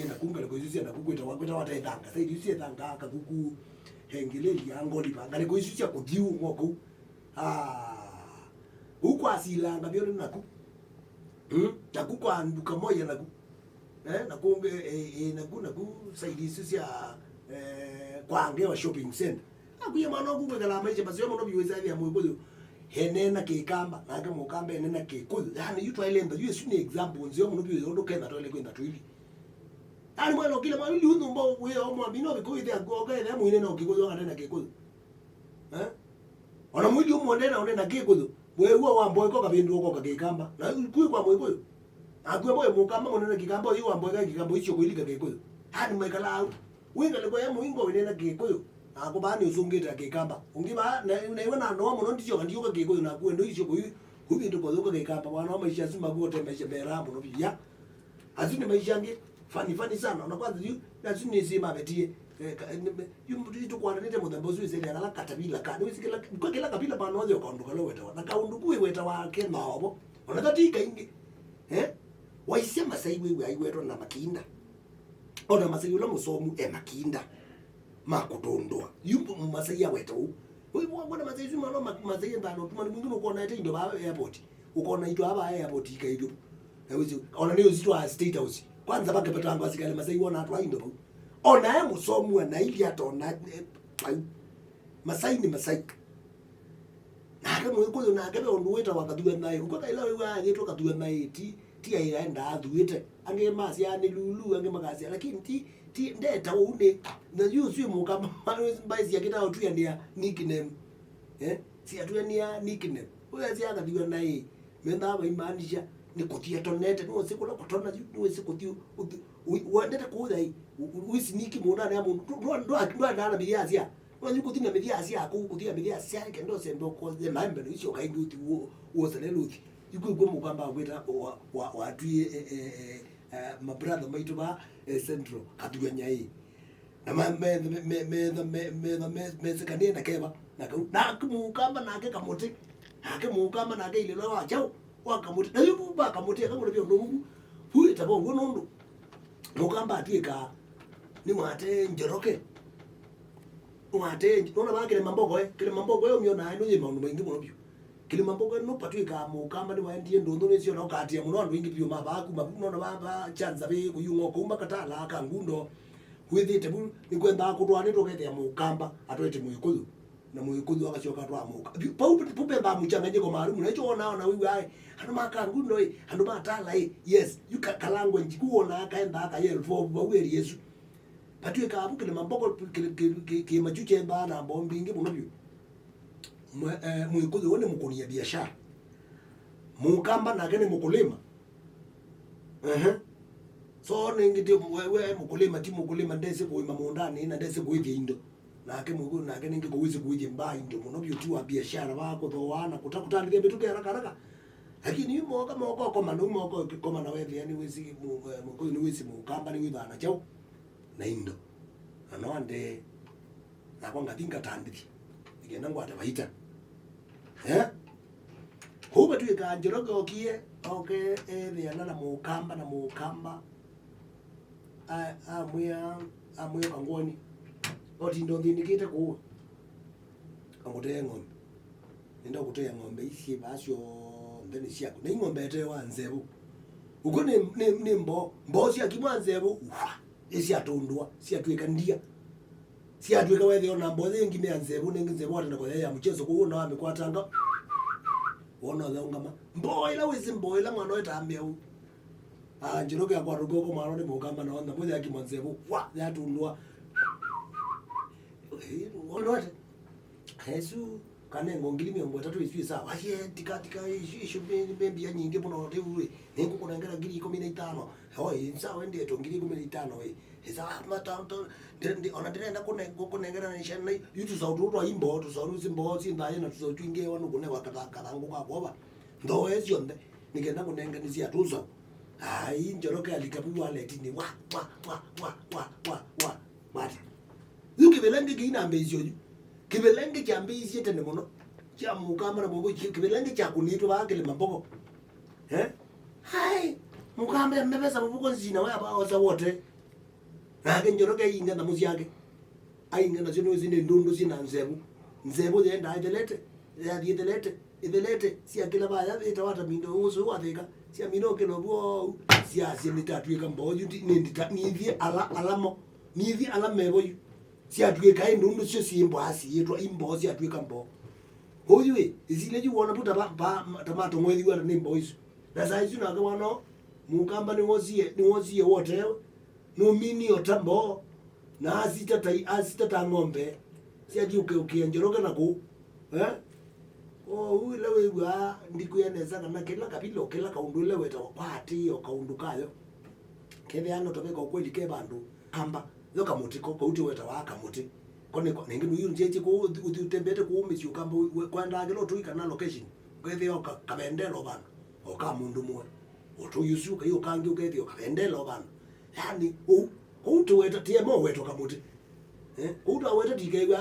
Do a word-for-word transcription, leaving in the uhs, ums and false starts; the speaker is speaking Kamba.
Naku ngalĩko isu sya naku kwĩtawa, kwĩtawa ta ĩthanga. Saidi isu sya ĩthanga, Kakuku, Hengileli, Angoliva. Ngalĩko isu sya kũthiũ ng'oko. Ah. Ũu kwasilanga vyũ nĩ naku. Mm? Naku kwa nduka moja naku. Eh, naku, eh, eh, eh, naku, naku saidi isu sya, eh, kwa Ngewa Shopping Center. Akuye mwana waku kwĩkala maisha maseo mũno vyũ, ĩsaĩthĩa Mũkũyũ eneena Kĩkamba, nake Mũkamba eneena Kĩkũyũ. Yaani, yu twaĩle nthĩ, yu ĩsu nĩ example nzeo mũno vyũ ya ũndũ Kenya twaĩle kwĩnda tũithi. Yaani, mwana ũkile mwana, yu nyũmba wĩ o mwambino Kĩkũyũ, ĩthĩa ngoka, ĩthĩa mũinena Kĩkũyũ, akaneena Kĩkũyũ. Eh? Ona mwĩli ũmwe ndena ũnena Kĩkũyũ, weew'a wa mboĩ ko kavĩndũa ko ka Kĩkamba. Na kwĩ kwa Mũkũyũ. Naku mboĩ Mũkamba mũnena Kĩkamba, ũyũ wa mboĩ ka Kĩkamba, icio kũilika Kĩkũyũ. Yaani, maikalaa au. Wĩ ngalĩko ya mũingo wĩnena Kĩkũyũ, na kũvaa nĩ ũsũngĩte ya Kĩkamba. Ũngĩ vaa, na, na iwe na ndoa mũno, ndisyoka ndiũka Kĩkũyũ, naku endo isyo kũi, ũvĩndũka ũyũka Kĩkamba, mwana wa maisha asu maku ũte maisha meraa mũno vyũ. Ya. Asu nĩ maisha angĩ, funny, funny sana. Ona kwanza yu, asu nĩ sĩ mavetie. Eh, ka, nĩ, nĩ, yu, yu tũkwandanĩte mũthemba ũsu wĩsĩlĩa kala katavila ka. Nĩ wĩsĩ kĩla, kwa kĩla kavila mwana ũyũ kaũndũ kala wetawa. Na kaũndũ ku wĩwetawa ke maovo. Ona tati kaingĩ. Eh? Waisya Masai wĩw'a aiwetwa na makinda. Ona Masai ũla mũsomu e makinda ma kũtũndũa. Yu Masai aweta ũu. Wĩ, wona Masai isu mano ma-, Masai endaa na ũtumani mwingĩ, nũkona ete indo vaa airport. Ũkona indo ava airport ikaithyo. Na wĩsĩ, ona nĩ ũsitwa State House. Kwanza vakepetangwa asikali Masai wona atwa indo vau. Ona e mũsomu ana ili atona, eh, vau. Masai nĩ Masai. Nake Mũkũyũ nake ve ũndũ wĩtawa Kathuanyaĩ. Ũkw'a kaĩla wĩw'aa ayĩtwa Kathuanyaĩ, ti, ti aĩ aendaa athuĩte. Angĩ masyaa nĩ Lulu, angĩ makasya, lakini ti, ti, ndetawa ũu nĩ. Na yu ũsu wĩ Mũkamba, mbaĩsya kĩtaa ũtwianĩa nickname. Eh? Siatwianĩa nickname. Ũyasya Kathuanyaĩ, mendaa vaimaanisha nĩ kũthi atonete. Nĩwĩsĩ kũla kũtona yu, nĩwĩsĩ kũthi, ũthi, ũ-, wendete kũũya ĩ, ũ-, ũ-, wĩsiniki mũũndanĩ ya mũndũ. Ndwa-, ndwa-, ndwa-, ndwandaa na mĩthya asya. Nonyu kũthi na mĩthya syaku, kũthi na mĩthya syaku, kenda ũsembe ũkoye maembe na icio kaingĩ ũthi wũ-, wũsele lũthi. Ikwĩkw'o Mũkamba akwĩta wa, wa, watwie, eh, eh, eh, eh, mabrother maitũ va, eh, Central, Kathuanyaĩ. Na ma-, me-, me-, me-, metha me-, metha me-, mesĩkanĩe na keva, na kau, nake Mũkamba nake kamũtĩ, nake Mũkamba nake ilĩlwa wa kyaũ, wa kamũtĩ. Na yu va kamũtĩ, akamũtĩ vya ũndũ ũmwe vu, vu ĩtava ũw'o nũndũ Mũkamba atw'ĩkaa nĩwate Njoroge. Nĩwate, nona vaa Kĩlĩma Mbogo, eh? Kĩlĩma Mbogo, eh, ũmyonaa ĩno yĩ maũndũ maingĩ mũno vyũ. Kĩlĩma Mbogo, ĩno patw'ĩkaa Mũkamba nĩwaendie ndũndũ nĩsyona ũkatia mũno andũ aingĩ vyũ ma vaa kuma vu, nona vaa, vaa Chanza vĩ kũyuma kũu Makatala, Kangundo, wĩthĩte vu, nĩkwendaa kũtwaa nĩtũkethĩa Mũkamba atwete Mũkũyũ. Na Mũkũyũ akasyoka atwaa Mũka-, vyu-, pau, pau pendaa mũchanganyiko maalum, na icho wonaa, ona wĩw'aa, eh, andũ ma Kangundo, eh, andũ ma Tala, eh, yes, yu ka-, kalango njiku wonaa kaendaa kayelvo, vau eri Yesu. Patw'ĩkaa vu Kĩlĩma Mbogo, kĩ-, kĩ-, kĩ-, kĩĩma kyu kyendaa na mbombi ingĩ mũno vyũ. Mwe-, eh, Mũkũyũ ũũ nĩ mũkũnia biashara. Mũkamba nake nĩ mũkũlĩma. Ehe. So, nĩngĩ ti, we, we mũkũlĩma, ti mũkũlĩma, ndesĩ kũĩma mũũndanĩ, na ndesĩ kũĩthya indo. Nake Mũkũyũ nake nĩngĩ kũwĩsĩ kũĩthya mbaa indo mũno vyũ, ti wa biashara, wa kũthooa na kũta, kũtandĩthya mĩtũkĩ haraka haraka. Lakini yu mooka, mooka ũkomana, yu mooka ũkomana wethĩa nĩwĩsĩ Mũ-, eh, Mũkũyũ nĩwĩsĩ Mũkamba nĩwĩthaa na kyaũ na indo. Na no andee, nakwa ngathi ngatandĩthya, nĩkenda ngwate vaita. Eh? Kũu vatw'ĩkaa Njoroge okie, oke ethĩana na Mũkamba, na Mũkamba a-, amwĩa, amwĩa Kangoni, otinda ũthĩnĩkĩte kũu, angũtee ng'ombe. Nenda kũtea ng'ombe ici vaa syonthe nĩ syaku. Na ing'ombe etewa nzevũ. Ũkw'o nĩ, nĩ, nĩ mboo. Mboo sya kimwa nzevũ, uwa, ĩsyatũndũa, syatw'ĩka ndia. Syatw'ĩka wethĩa ona mboo yĩngĩ nĩ ya nzevũ, nĩngĩ nzevũ watenda kũya ya mũcheso, kwoou ona wamĩkwatanga, wona ũyaũngama. Mboo ĩla wĩsĩ, mboo ĩla mwana ũyũ ĩtambĩa ũu. Ah, Njoroge akwatũka ũko mwano nĩ Mũkamba na onthe, mboo ya kimwa nzevũ, wa, yatũndũa. Ĩĩ, wona ate? Yesu, kanengo ngili mĩongo ĩtatũ isu ĩ sawa. Aye, tika, tika, isu, isu nĩ, nĩ mbia nyingĩ mũno, rĩu ĩ, nĩngũkũnengera ngili ikũmi na itano. Oi, nĩ sawa, ĩndĩ eto ngili ikũmi na itano ĩ. Ĩ sawa, mata, to, ndi, ndi, ona ndĩrenda kũne-, kũkũnengera na ciana, yu tũsaũ tũũ twa imbo, tũsaũ tũu si mboo, si ndaye na tũsaũ twingĩ, wa nũkũnewa katha-, kathangũ ka kwova. Ndoe syonthe, nĩkenda kũnenganisya tũsaũ. Ai, Njoroge alika vu waletinĩ, wa, wa, wa. Mate. Yu kĩvĩla kĩngĩ kĩinambĩĩsye ũyu. Kĩvĩla kĩngĩ kyambĩĩisye tene mũno. Kya Mũkamba na Mũkũyũ, kĩ-, kĩvĩla kĩngĩ kyakũnĩtwe vaa Kĩlĩma Mbogo. Eh? Hai, Mũkamba amevesa mũvuko nzina we aba osa wote. Nake Njoroge ainga nyamũ syake. Ainga nasyo nĩwĩsĩ nĩ ndũndũ syĩ na nzevũ. Nzevũ yendaa ĩthelete, yathi ĩthelete, ĩthelete, syakĩla vaya ĩtawa ta mindo ũsũ wathĩka. Syamina ũkĩla ũvũ ou, syasye nĩtatw'ĩka mboo yu ndi- nĩ ndita, nithiĩ ala, ala mo, nithiĩ ala mevo yu. Syatw'ĩka ĩ ndũndũ syo syĩ mbaa syĩtwa imboo syatw'ĩka mboo. Ũyu ĩ, ĩsilya yu wona vu ta va- va- ta matong'oethiw'a nĩ mboo isu. Na saa isu nake wano, mũkamba nĩwosie, nĩwosie wotewe. Nũminie ũta mboo, na asita ta, asita ta ng'ombe, syathi ũkeũkĩa Njoroge na kũu. Eh? Kwoou ĩla wĩw'aa ndikwĩa nesa kana kĩla kavila o kĩla kaũndũ ĩla wetawa kwa atĩĩ o kaũndũ kayo. Kethĩa no taveka ũkweli ke vandũ kamba, yo kamũtĩ ko, kau ti wetawa kamũtĩ. Ko nĩko, nengĩ nũyunzĩtye kũu, ũthi- ũthi ũtembete kũu mĩsyĩ ũkamba, we- kwendaa kĩla ũtũi kana location, ũkethĩa o ka- kavendela o vandũ, o ka mũndũ mũe. Ũtũi ũsu ũkai ũkangĩ ũkethĩa o kavendela o vandũ. Yani, ũu, kũu tũweta, tiema ũwetwa kamũtĩ. Eh, kũu twaweta tikew'a